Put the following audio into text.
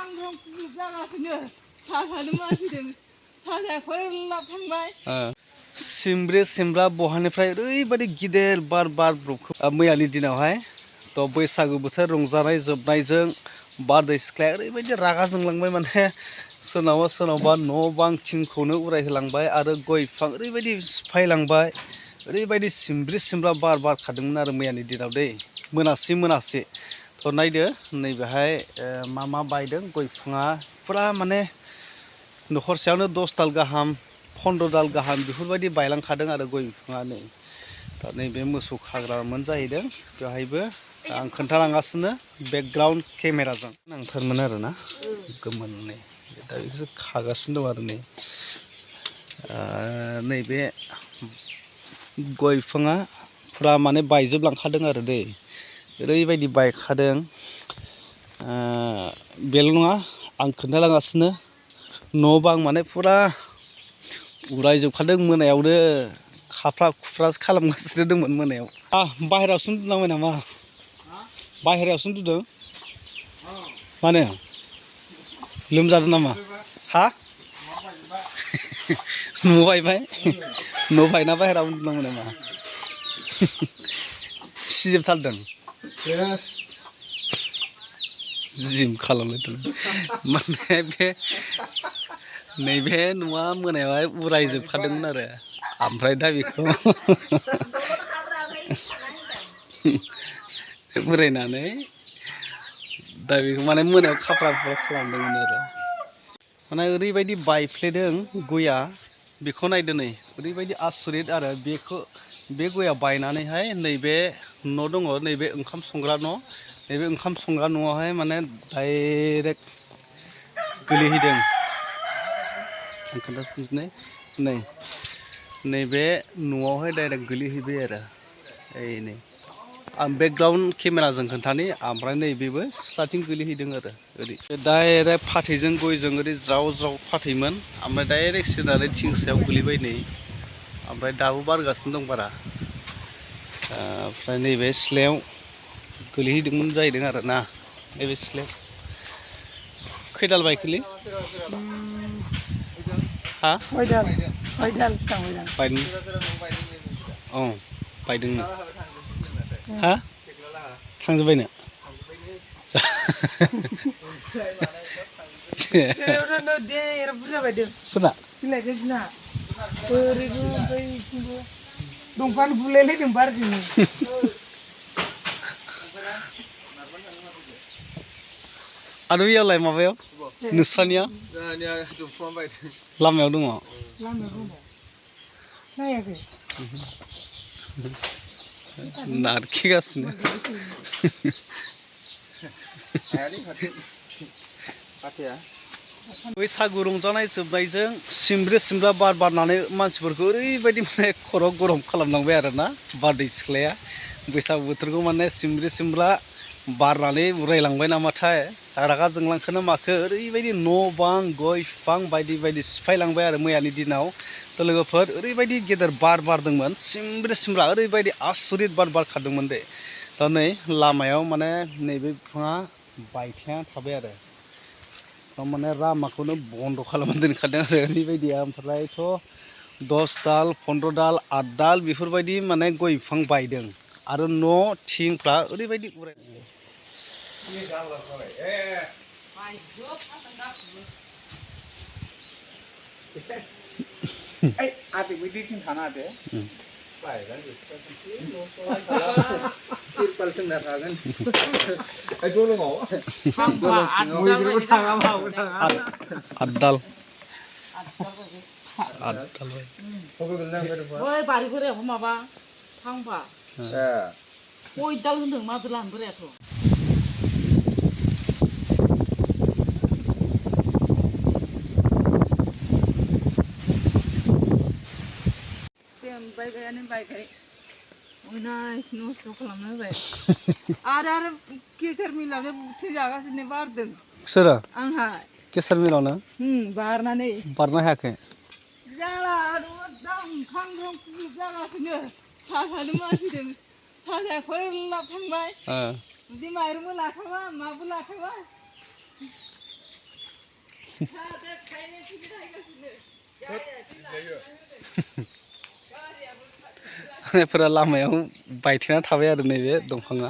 थांग्रं जागासिनो सासानो मानसिदों सासाया खयलाब थांबाय सिमब्रे सिमब्रा बहानिफ्राय ओरैबायदि गिदिर बार बारब्रबखो मैयानि दिनावहाय थ' बैसागु बोथोर रंजानाय जोबनायजों बारदै सिख्लाया ओरैबायदि रागा जोंलांबाय माने सोरनावबा न' बां थिंखौनो उरायहोलांबाय आरो गय बिफां ओरैबायदि सिफायलांबाय ओरैबायदि सिमब्रे सिमब्रा बार बारखादोंमोन आरो मैयानि दिनाव दै मोनासि थ' नायदो नैबेहाय मा बायदों गय बिफाङा फुरा माने न'खरसेयावनो 10 दाल गाहाम 15 दाल गाहाम बेफोरबायदि बायलांखादों आरो गय बिफाङा नै दा नैबे मोसौ खाग्रामोन जाहैदों बेवहायबो आं खोन्थालांगासिनो बेकग्राउन्ड केमेराजों नांथारमोन आरोना गोमोन नै दा बेखौसो खागासिनो दं आरो नैबे गय बिफाङा फुरा माने बायजोबलांखादों आरो दै ओरैबायदि बायखादों बेल' नङा आं खोन्थालांगासिनो न' बां माने फुरा उरायजोबखादों मोनायावनो खाफ्रा खुफ्रासो खालामगासिनो दंमोन मोनायाव बाहेरायावसो उन्दुनांबाय नामा बाहेरायावसो उन्दुदों मानो लोमजादों नामा हा न' बायबाय न' बायना बाहेरायाव उन्दुनांबाय नामा सिजोबथारदों जिम खालामलायदों माने बे नैबे न'आ मोनायावहाय उरायजोबखादोंमोन आरो ओमफ्राय दा बेखौ उरायनानै दा बेखौ माने मोनायाव खाफ्रा खुफ्रा खालामदोंमोन आरो माने ओरैबायदि बायफ्लेदों गया बेखौ नायदो नै ओरैबायदि आसरित आरो बे गया बायनानैहाय नैबे न' दङ नैबे ओंखाम संग्रा न' नैबे ओंखाम संग्रा न'आवहाय माने डाइरेक्ट गोलैहैदों आं खोन्थाफिनसै नैबे न'आवहाय डाइरेक्ट गोलैहैबाय आरो नै आं बेकग्राउन्ड केमेराजों खोन्थानि ओमफ्राय नैबेबो सिथ्लाथिं गोलैहैदों आरो ओरै डाइरेक्ट फाथैजों गयजों ओरै ज्राव फाथैमोन ओमफ्राय डाइरेक्ट सिनानै थिं सायाव गोलैबाय नै ओमफ्राय दाबो बारगासिनो दं बारा ओमफ्राय नैबे सिथ्लायाव गोलैहैदोंमोन जाहैदों आरो ना नैबे सिथ्लायाव खैदाल बायखोलै हा बायदों औ बायदोंनो हा थांजोब्बायनो सोरना दंफां बुलायलायदों बारजोंनो आरो बेयावलाय माबायाव नोंस्रानिया लामायाव दङ नायाखै नारखिगासिनो बैसागु रंजानाय जोबनायजों सिमब्रे सिमब्रा बार बारनानै मानसिफोरखौ ओरैबायदि माने खर' गरम खालामलांबाय आरोना बारदै सिख्लाया बैसागु बोथोरखौ माने सिमब्रे सिमब्रा बारनानै उरायलांबाय नामाथाय रागा जोंलांखोना माखो ओरैबायदि न' बां गय बिफां बायदि सिफायलांबाय आरो मैयानि दिनाव थ' लोगोफोर ओरैबायदि गेदेर बार बारदोंमोन सिमब्रे सिमब्रा ओरैबायदि आसरित बार बारखादोंमोन दे दा नै लामायाव माने नैबे बिफाङा बायथेना थाबाय आरो थारमाने लामाखौनो बन्द' खालामना दोनखादों आरो ओरैबायदि ओमफ्रायथ' 10 दाल 15 दाल 8 दाल बेफोरबायदि माने गय बिफां बायदों आरो न' थिंफ्रा ओरैबायदि उराय बारिफोराव माबा फांफा गय दाल होनदों माथो लांफोराथ' बायगाय नस्थ' खालामना होबाय आरो केसार मिलावनो बुथि जागासिनो बारदों सोरा आंहा केसार मिलावनो बारनानै बारनो हायाखै जाला खांग्रं जागासिनो सासानो मानसिदों सासाया खयलाब थांबाय बिदि माइरंबो लाखाबा माबो लाखाबा साहाजों थाइनै थिखि थायगासिनो जायफोरा लामायाव बायथेना थाबाय आरो नैबे दंफाङा